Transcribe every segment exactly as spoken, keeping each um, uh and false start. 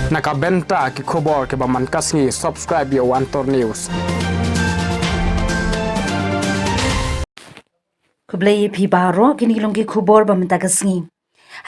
Na ka bynta ki khubor kiba man ka sngi, subscribe ïa u Antor News. Khublei ïa phi baroh, kine ki long ki khubor ba mynta ka sngi.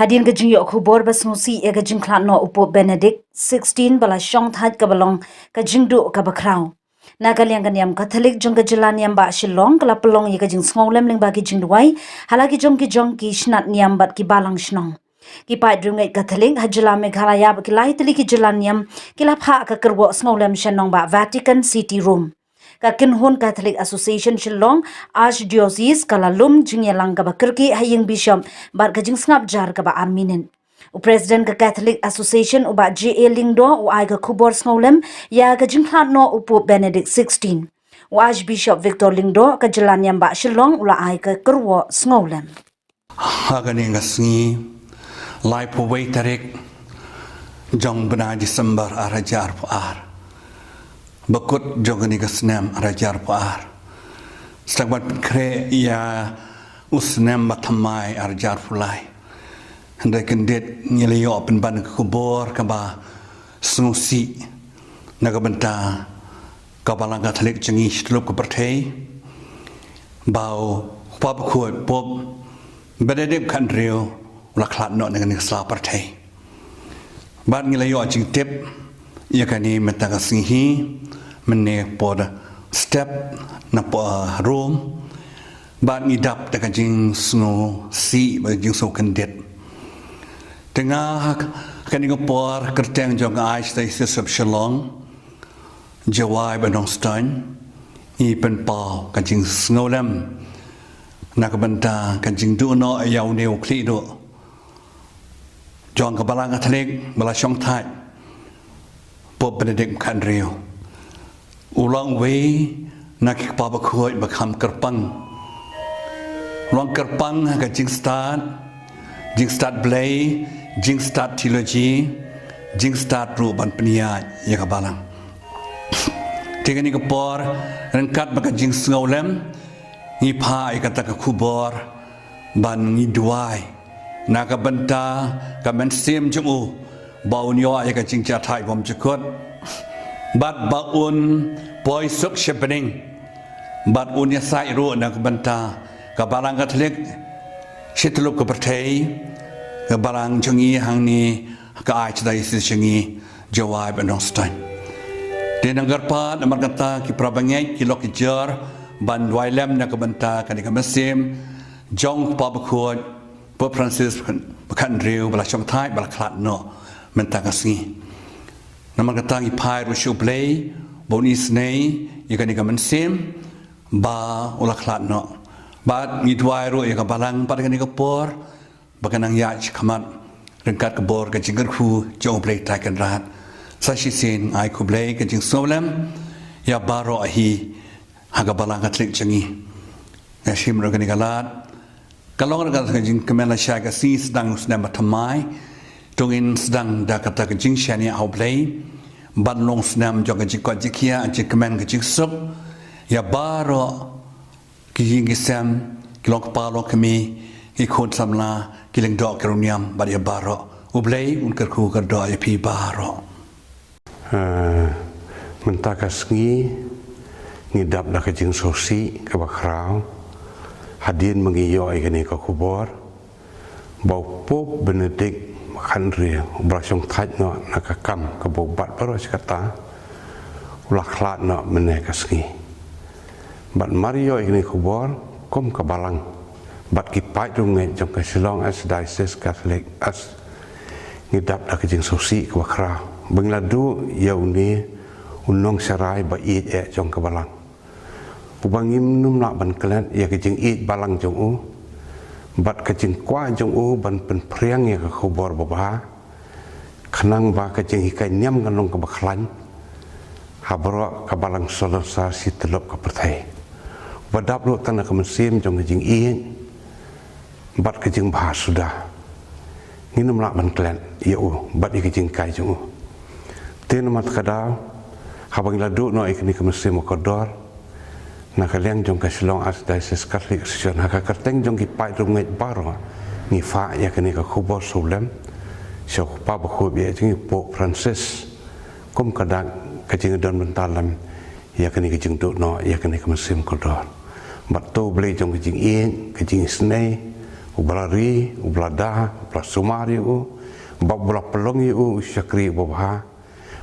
Hadien ka jingïoh khubor ba sngewsih ïa ka jingkhlad noh u Pope Benedict sixteen ba la shongthait, kaba long ka jingduh kaba khraw. Na ka liang ka niam Katholik jong ka jylla niam bah Shillong ka la pynlong ïa ka jingsngewlem lyngba ki jingduwai ha la ki jong ki jong ki shnat niam bad ki balang shnong. Ki paid riewngeit Katholik ha jylla Meghalaya bad ki lai tylli ki jylla niam ki la phah ka kyrwoh sngewlem sha nongbah Vatican City, Rome. Ka Kynhun Catholic Association Shillong Archdiocese ka la lum jingïalang kaba kyrkieh ha ïing Bishop bad ka jingsngap jar kaba ar minit. U President ka Catholic Association u bah J A Lyngdoh u ai ka khubor sngewlem ïa ka jingkhlad noh u Pope Benedict sixteen. U Archbishop Victor Lyngdoh ka jylla niam bah Shillong u la ai ka kyrwoh sngewlem. Ha kane ka sngi, laiphew wei tarik jong bnai December ar hajar arphew ar, ba kut jong kane ka snem ar hajar arphew ar, sdang ban pynkhreh ïa u snem ba thymmai ar hajar arphew lai. Hynrei kyndit ngi la ïoh pynban ka khubor kaba sngewsih na ka bynta ka Balang Katholik jong ngi shi tyllup ka pyrthei, ba u Kpa Bakhuid Pope Benedict khathynriew u la khlad noh na kane ka sla pyrthei. Bad ngi la ïoh jingtip ïa kane mynta ka sngi hi, mynne por step na por Rome. Bad ngi dap da ka jingsngewsih bad jingsngewkyndit. Te nga ha kane ka por, kyrteng jong ka Archdiocese of Shillong, Jowai bad Nongstoiñ, ngi pynpaw ka jingsngewlem na ka bynta ka jingduh noh ïa une u khlieh duh jong ka Balang Katholik ba la shongthait, Pope Benedict khathynriew. U long uwei na ki kpa bakhuid ba kham kyrpang. U long kyrpang ha ka jingstad, jingstad Blei, jingstad theology, jingstad ruh ban pynïaid ïa ka Balang. Te kane ka por, ryngkat bad ka jingsngewlem, ngi phah ïa kata ka khubor ban ngi duwai na ka bynta ka mynsiem jong u, ba un ïoh ïa ka jingjahthait bymjukut, bad ba un poi suk sha bneng, bad un ïasaid ruh na ka bynta ka Balang Katholik shi tyllup ka pyrthei, ka Balang jong ngi hangne ha ka Archdiocese jong ngi, Jowai bad Nongstoiñ. Te ngan kyrpad namar kata ki para bangeit, ki lok ki jor, ban duwai lem na ka bynta kane ka mynsiem jong u Kpa Bakhuid Pope Francis ba khathynriew ba la shongthait, ba la khlad noh mynta ka sngi. Namar kata ngi phai ruh sha U Blei ba un isynei ïa kane ka mynsiem ba u la khlad noh. Bad ngi duwai ruh ïa ka Balang bad kane ka por ba kan nang ïaid shakhmat ryngkat ka bor ka jingkyrkhu jong U Blei Trai Kynrad. Sa shisien ai khublei, ka jingsngewlem ïa baroh hi ha ka Balang Katholik jong ngi. Nga shim ruh kane ka lad, ka long ruh ka jingkmen lashai ka sngi sdang u snem ba thymmai. To ngin sdang da kata ka jingshaniah ha U Blei ban long snem jong ka jingkoit jingkhiah, jingkmen, ka jingsuk ïa baroh ki ïing ki sem, ki longkpa longkmie, ki khun samla, ki lyngdoh ki riewniam bad ïa baroh. U Blei un kyrkhu kyrdoh ïa phi baroh. Ah, mynta ka sngi ngi dap da ka jingsngewsih kaba khraw hadien ba ngi ïoh ïa kane ka khubor ba u Pope Benedict ba khathynriew, uba la shongthait noh na ka kam kaba u bat baroh shi katta, u la khlad noh mynne ka sngi. Bad mar ïoh ïa kane ka khubor, kum ka Balang bad ki paid riewngeit jong ka Shillong Archdiocese Catholic Arch, ngi dap da ka jingsngewsih kaba khraw ba ngi la duh ïa une u nongsharai ba ïeit eh jong ka Balang, uba ngim nym lah ban klet ïa ka jingïeit balang jong u bad ka jingkwah jong u ban pynphriang ïa ka khubor babha, khnang ba ka jinghikai niam kan long kaba khlaiñ ha baroh ka Balang Salonsar shi tyllup ka pyrthei. Uba dap ruh tang na ka mynsiem jong ka jingïeit bad ka jingbha suda. Ngin ym lah ban klet ïa u bad ïa ka jinghikai jong u. Te namar kata ka daw, haba ngi la duh noh ïa kane ka mynsiem bakordor na ka liang jong ka Shillong Archdiocese Catholic Association, ha ka kyrteng jong ki paid riewngeit baroh, ngi phah ïa kane ka khubor sngewlem sha u Kpa Bakhuid, ïa jong i Pope Francis, kum ka dak ka jingdon bynta lem ïa kane ka jingduh noh ïa kane ka mynsiem kordor. Bad to U Blei jong ka jingïeit, ka jingisynei, uba la ri, uba la da, uba la sumar ïa u, bad uba la pynlong ïa u u shakri uba bha,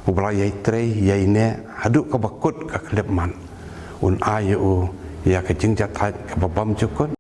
uba la ïai trei ïai neh haduh kaba kut ka khyllipmat, un ai ïa u ïa ka jingjahthait kaba bymjukut.